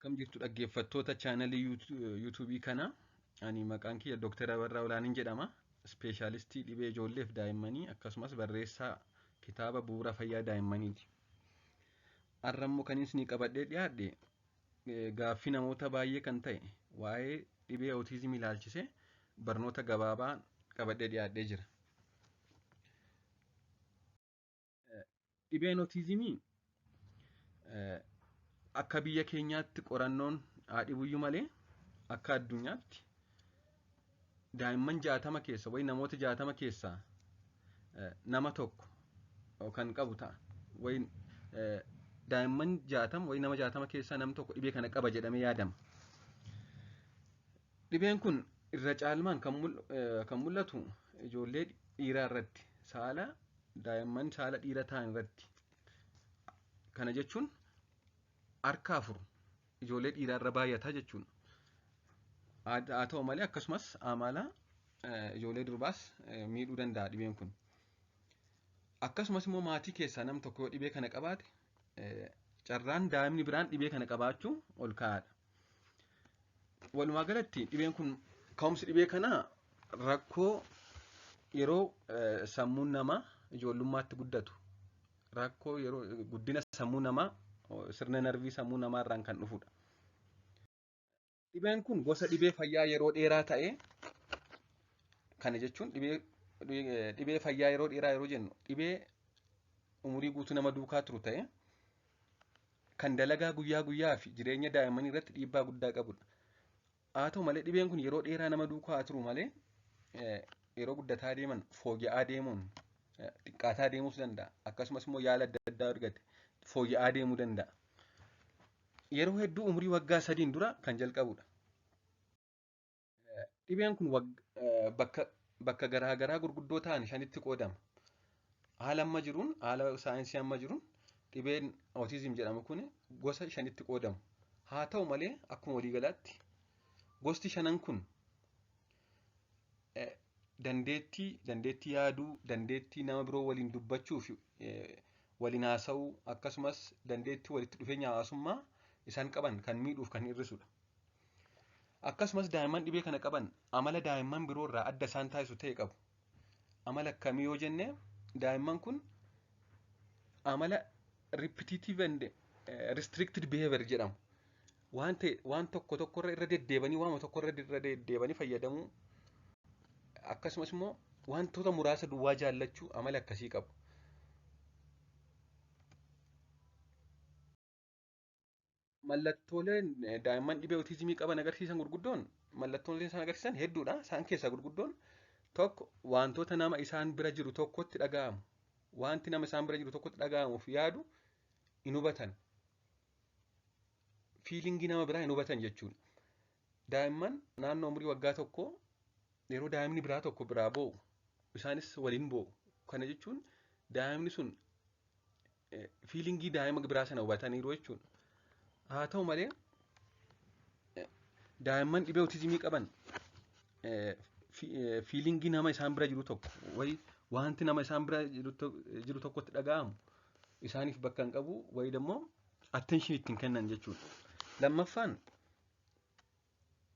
Akkam jirtu dhaggeeffattoota chaanalii yuutuubii kanaa. Ani maqaan kiyya Dooktar Abarraa Olaaniin jedhama. Ispeeshaalistii dhibee ijoolleef daa'immanii akkasumas barreessaa kitaaba bu'uura fayyaa daa'immaniiti. Har'a immoo kan isinii qabadhee dhiyaadhe gaaffii namoota baay'ee kan ta'e waa'ee dhibee ootizimii ilaalchisee barnoota gabaabaa qabadhee dhiyaadhee jira. Dhibeen ootizimii akka biyya keenyaatti qorannoon haa dhibuyyuu malee akka addunyaatti daa'imman 60 keessa wayi namoota 60 keessaa nama tokko kan qabu ta'a. Wayi daa'imman 60 wayi nama 60 keessaa namni tokko dhibee kana qaba jedhamee yaadama. Dhibeen kun irra caalmaan kan mul'atu ijoollee dhiiraa irratti saala daa'imman saala dhiira ta'an irratti. Kana jechuun harka 4 ijoollee dhiiraa irra baay'ata jechuudha. Haa ta'u malee akkasumas amala ijoollee durbaas miidhuu danda'a dhibeen kun. Akkasumas immoo maatii keessaa nam tokko yoo dhibee kana qabaate carraan daa'imni biraan dhibee kana qabaachuu ol ka'aadha. Walumaa galatti dhibeen kun ka'umsi dhibee kanaa rakkoo yeroo sammuun namaa ijoollummaatti guddatu rakkoo yeroo guddina sammuu namaa sirna narvii sammuu namaa irraan kan dhufudha. Dhibeen kun gosa dhibee fayyaa yeroo dheeraa ta'e kana jechuun dhibee fayyaa yeroo dheeraa yeroo jennu dhibee umurii guutuu nama duukaa turu ta'e kan dalagaa guyyaa guyyaa fi jireenya daa'immanii irratti dhiibbaa guddaa qabudha. Haa ta'u malee dhibeen kun yeroo dheeraa nama duukaa turu malee yeroo guddataa deeman fooyya'aa deemuun xiqqaataa deemuus danda'a. Akkasumas immoo yaala adda addaa argate fooyya'aa deemuu danda'a. Yeroo hedduu umurii waggaa 3 dura kan jalqabudha. Dhibeen kun bakka garaa garaa gurguddoo ta'an 5tti qoodama. Haala amma jiruun haala saayinsii amma jiruun dhibeen ootizim jedhamu kun gosa 5tti qoodamu. Haa ta'u malee akkuma waliigalaatti gosti 5 kun dandeettii yaaduu, dandeettii nama biroo waliin dubbachuu fi waliin haasa'uu akkasumas dandeettii walitti dhufeenya hawaasummaa isaan qaban kan miidhuuf kan hir'isudha. Akkasumas daa'imman dhibee kana qaban amala daa'imman biroo irraa adda isaan taasisu ta'e qabu. Amala akkamii yoo jenne daa'imman kun amala repetitive and restricted behavior jedhamu. Waan ta'e waan tokko tokkorra irra deddeebanii waanuma tokkorra irra deddeebanii fayyadamuu akkasumas immoo wantoota muraasa duwwaa jaallachuu amala akkasii qabu. Mallattooleen daa'imman dhibee ootizimii qaban agarsiisan gurguddoon mallattooleen isaan agarsiisan hedduudha. Isaan keessaa gurguddoon tokko wantoota nama isaan bira jiru tokkotti dhaga'amu. Wanti nama isaan bira jiru tokkotti dhaga'amuuf yaadu hin hubatan. Fiilingii nama biraa hin hubatan jechuudha. Daa'imman naannoo umurii waggaa 1 yeroo daa'imni biraa tokko biraa boo'u isaanis waliin boo'u. Kana jechuun daa'imni sun fiilingii daa'ima biraa sana hubataniiru jechuudha. Haa ta'u malee daa'imman dhibee ootizimii qaban fiilingii nama isaan bira jiru tokko wayi wanti nama isaan bira jiru tokkotti dhaga'amu isaaniif bakka hin qabu wayi immoo attention ittiin kennan jechuudha. Lammaffaan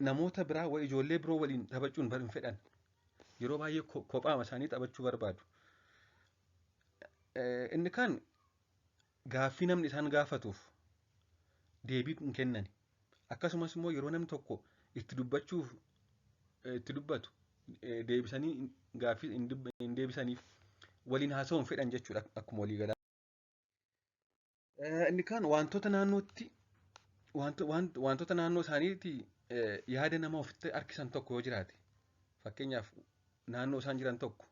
namoota biraa wayi ijoollee biroo waliin taphachuun hin fedhan. Yeroo baay'ee kophaama isaanii taphachuu barbaadu. Inni kaan gaaffii namni isaan gaafatuuf deebii hin kennan. Akkasumas immoo yeroo namni tokko itti dubbachuuf itti dubbatu deebisanii gaaffii hin deebisaniif waliin haasa'uu hin fedhan jechuudha akkuma waliigalaa. Inni kaan wantoota naannootti wantoota naannoo isaaniitti yaada nama ofitti harkisan tokko yoo jiraate fakkeenyaaf naannoo isaan jiran tokko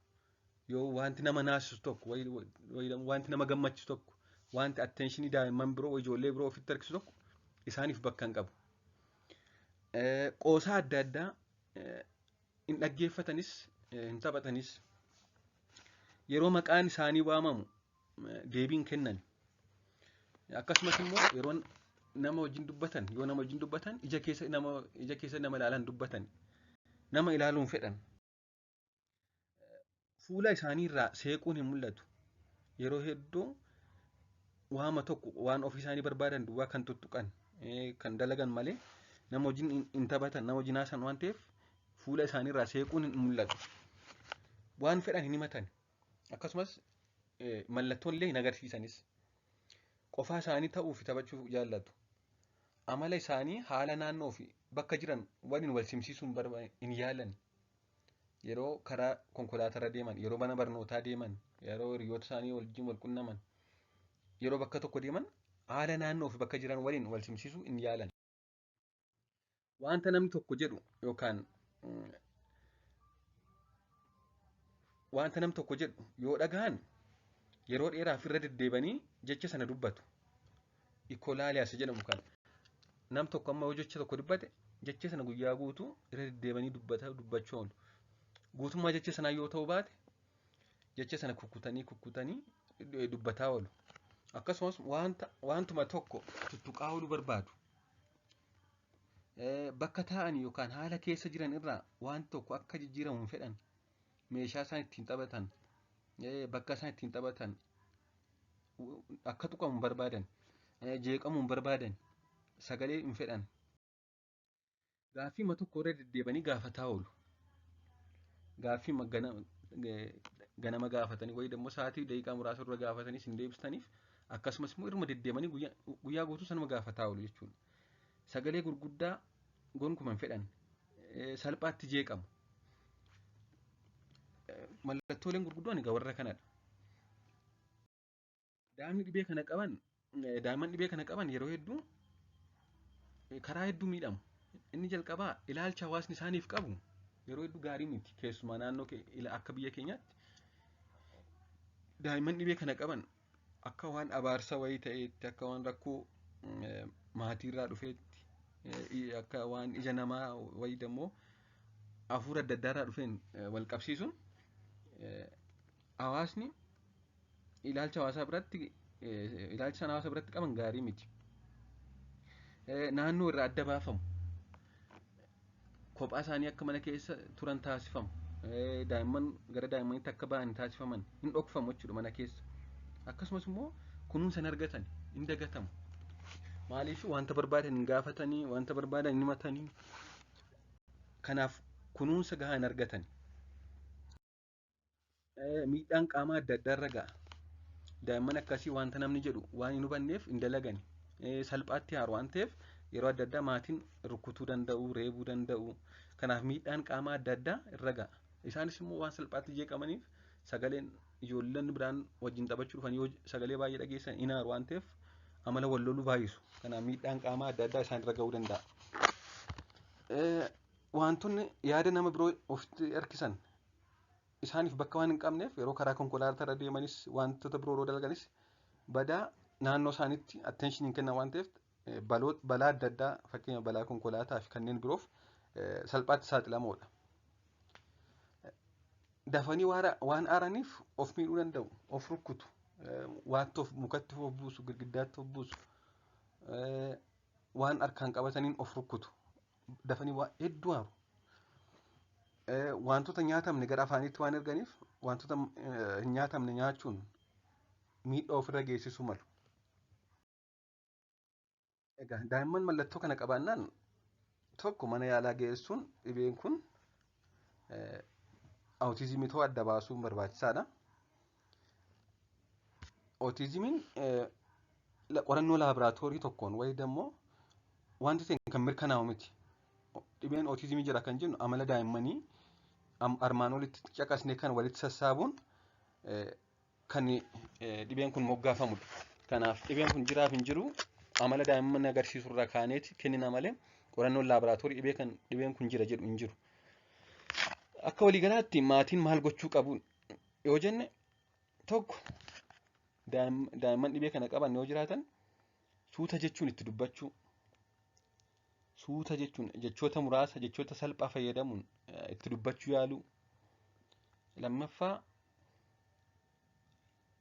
yoo wanti nama naasisu tokko wanti nama gammachiisu tokko wanti atteenshinii daa'imman biroo ijoollee biroo ofitti harkisu tokko isaaniif bakka hin qabu. Qoosaa adda addaa hin dhaggeeffatanis hin taphatanis yeroo maqaan isaanii waamamu deebii hin kennan. Akkasumas immoo yeroo nama wajjin dubbatan yoo nama wajjin dubbatan ija keessa nama ilaalan dubbatan nama ilaaluun fedhan. Fuula isaanii irraa seequun hin mul'atu. Yeroo hedduu waama tokko waan ofii isaanii barbaadan duwwaa kan tuttuqan Kan dalagan malee nama wajjin hin taphatan, nama wajjin haasan waan ta'eef fuula isaaniirraa seequun hin mul'atu. Waan fedhan hin himatan. Akkasumas mallattoo illee hin agarsiisanis. Qofaa isaanii ta'uu fi taphachuu jaallatu. Amala isaanii haala naannoo fi bakka jiran waliin wal simsiisuun hin yaalan. Yeroo karaa konkolaatarra deeman, yeroo mana barnootaa deeman, yeroo hiriyoota isaanii wajjin wal qunnaman, yeroo bakka tokko deeman haala naannoo fi bakka jiran waliin wal simsiisuu hin yaalan. Wanta namni tokko jedhu yookaan wanta namni tokko jedhu yoo dhagahan yeroo dheeraaf irra deddeebanii jecha sana dubbatu. Echolalia jedhamu kana. Nam tokko amma yoo jecha tokko dubbate jecha sana guyyaa guutuu irra deddeebanii dubbachuu oolu. Guutummaa jecha sanaa yoo ta'uu baate jecha sana kukkutanii kukkutanii dubbataa oolu. Akkasumas wantuma tokko tuttuqaa ooluu barbaadu. Bakka taa'an yookaan haala keessa jiran irraa waan tokko akka jijjiiramu hin fedhan. Meeshaa isaan ittiin taphatan, bakka isaan ittiin taphatan akka tuqamu hin barbaadan, jeeqamuu hin barbaadan, sagalee hin fedhan. Gaaffiima tokko irra deddeebanii gaafataa oolu. Gaaffiima ganama gaafatanii wayii immoo sa'aatii daqiiqaa muraasa dura gaafatanii isin deebistaniif akkasumas immoo irma deddeemanii guyyaa guutuu sanuma gaafataa oolu jechuudha. Sagalee gurguddaa gonkumaa hin fedhan. Salphaatti jeeqamu. Mallattooleen gurguddoon egaa warra kanadha. Daa'imni dhibee kana qaban daa'imman dhibee kana qaban yeroo hedduu karaa hedduu miidhamu. Inni jalqabaa ilaalcha hawaasni isaaniif qabu yeroo hedduu gaarii miti. Keessumaa naannoo akka biyya keenyaatti daa'imman dhibee kana qaban akka waan abaarsa wayii ta'eetti, akka waan rakkoo maatiirraa dhufeetti, akka waan ija namaa wayii immoo hafuura adda addaarraa dhufeen wal qabsiisuun hawaasni ilaalcha hawaasaa biratti ilaalcha isaan hawaasa biratti qaban gaarii miti. Naannoo irraa adda baafamu. Kophaa isaanii akka mana keessa turan taasifamu. Daa'imman gara daa'immaniitti akka ba'an taasifaman hin dhokfamu jechuudha mana keessa. Akkasumas immoo kunuunsa hin argatan, hin dagatamu. Maaliif wanta barbaadan hin gaafatanii, wanta barbaadan hin himatanii. Kanaaf kunuunsa gahaa hin argatan. Miidhaan qaamaa adda addaa irra ga'a. Daa'imman akkasii wanta namni jedhu waan hin hubanneef hin dalagani. Salphaatti haaru waan ta'eef yeroo adda addaa maatiin rukutuu danda'u, reebuu danda'u. Kanaaf miidhaan qaamaa adda addaa irra ga'a. Isaanis immoo waan salphaatti jeeqamaniif sagaleen ijoolleen biraan wajjin taphachuu dhufan yoo sagalee baay'ee dhageessan hin aaru waan ta'eef amala wal loluu baay'isu. Kanaaf miidhaan qaamaa adda addaa isaan irra ga'uu danda'a. Wantoonni yaada nama biroo ofitti harkisan isaaniif bakka waan hin qabneef yeroo karaa konkolaataa irra deemanis wantoota biroo yeroo dalaganis badaa naannoo isaaniitti attention hin kennan waan ta'eef balaa adda addaa fakkeenya balaa konkolaataa fi kanneen biroof salphaatti saaxilamoodha. Dafanii waan aaraniif of miidhuu danda'u, of rukkutu, waanti of mukatti of buusu, girgiddaatti of buusu, waan harkaan qabataniin of rukkutu. Dafanii waa hedduu aaru. Wantoota nyaatamne gara afaaniitti waan erganiif wantoota hin nyaatamne nyaachuun miidhaa ofirra geessisuu malu. Egaa daa'imman mallattoo kana qabaannaan tokko mana yaalaa geessuun dhibeen kun awutiizimii ta'uu adda baasuun barbaachisaadha. Awutiizimiin qorannoo laaboraatoorii tokkoon wayii immoo wanti ta'e kan mirkanaa'u miti. Dhibeen awutiizimii jira kan jennu amala daa'immanii armaan olitti caqasne kan walitti sassaabuun kan dhibeen kun moggaafamudha. Kanaaf dhibeen kun jiraaf hin jiru amala daa'imman agarsiisu irraa kaaneeti kennina malee qorannoon laaboraatoorii dhibeen kun jira jedhu hin jiru. Akka waliigalaatti maatiin maal gochuu qabu yoo jenne, tokko daa'imman dhibee kana qaban yoo jiraatan suuta jechuun itti dubbachuu. Suuta jechuun jechoota muraasa, jechoota salphaa fayyadamuun itti dubbachuu yaaluu. Lammaffaa,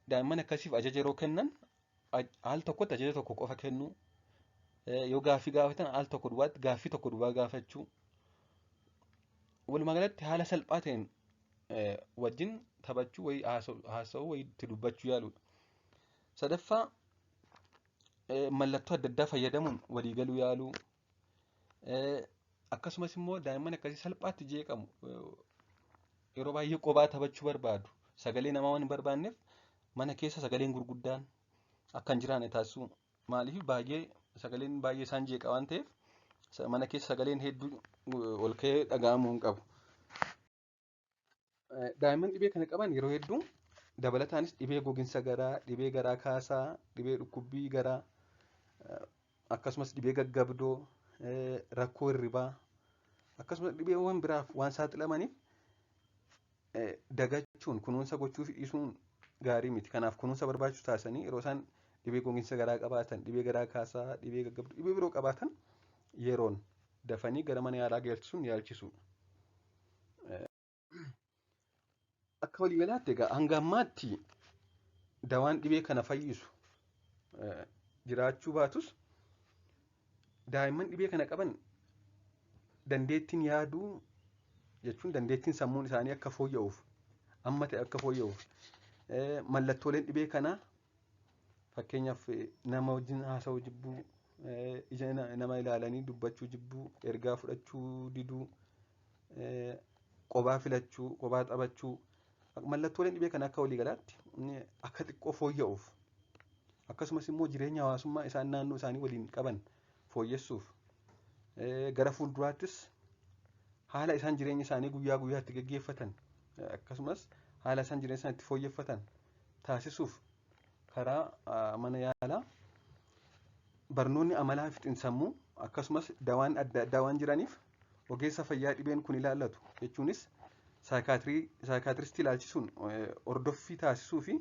daa'imman akkasiif ajaja yeroo kennan al tokkotti ajaja tokko qofa kennuu. Yoo gaaffii gaafatan al tokko duwwaatti gaaffii tokko duwwaa gaafachuu. Walumaa galatti haala salphaa ta'een wajjin taphachuu wayii haasa'uu wayii itti dubbachuu yaaluudha. Sadaffaa, Mallattoo adda addaa fayyadamuun waliigaluu yaaluu. Akkasumas immoo daa'imman akkasii salphaatti jeeqamu. Yeroo baay'ee kophaa taphachuu barbaadu. Sagalee namaa waan hin barbaanneef mana keessa sagaleen gurguddaan akka hin jiraanne taasisuu. Maaliif? Baay'ee sagaleen baay'ee isaan jeeqa waan ta'eef mana keessa sagaleen hedduu ol ka'ee dhaga'amuu hin qabu. Daa'imman dhibee kana qaban yeroo hedduu dabalataanis dhibee gogiinsa garaa, dhibee garaa kaasaa, dhibee dhukkubbii garaa, akkasumas dhibee gaggabdoo, rakkoo hirribaa, akkasumas dhibeewwan biraaf waan saaxilamaniif dagachuun kunuunsa gochuu fi dhiisuun gaarii miti. Kanaaf kunuunsa barbaachisu taasisanii yeroo isaan dhibee gogiinsa garaa qabaatan, dhibee garaa kaasaa, dhibee gaggabdoo, dhibee biroo qabaatan yeroon dafanii gara mana yaalaa geessuun yaalchisu. Akka waliigalaatti egaa hanga ammaatti dawaan dhibee kana fayyisu jiraachuu baatus, daa'imman dhibee kana qaban dandeettiin yaaduu jechuun dandeettiin sammuun isaanii akka fooyya'uuf, amma ta'e akka fooyya'uuf, mallattooleen dhibee kanaa, fakkeenyaaf nama wajjin haasa'uu jibbuu, ija nama ilaalanii dubbachuu jibbuu, ergaa fudhachuu diduu, qobaa filachuu, qobaa taphachuu, mallattooleen dhibee kana akka waliigalaatti akka xiqqoo fooyya'uuf, akkasumas immoo jireenya hawaasummaa isaan naannoo isaanii waliin qaban fooyyessuuf, gara fuulduraattis haala isaan jireenya isaanii guyyaa guyyaatti gaggeeffatan, akkasumas haala isaan jireenya isaanii itti fooyyeffatan taasisuuf karaa mana yaalaa barnoonni amalaa fi xiinsammuu akkasumas dawaan adda addaa waan jiraniif, ogeessa fayyaa dhibeen kun ilaallatu jechuunis saayikaatiristii ilaalchisuun hordoffii taasisuu fi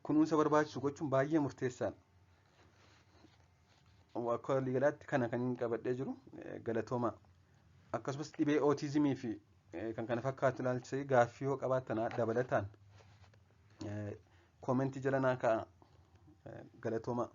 kunuunsa barbaachisu gochuun baay'ee murteessaadha. Akka waliigalaatti kana kan hin qabadhee jiru, galatooma. Akkasumas dhibee ootizimii fi kan kana fakkaatu ilaalchisee gaaffii yoo qabaattan dabalataan koomentii jala naa kaa'a. Galatooma.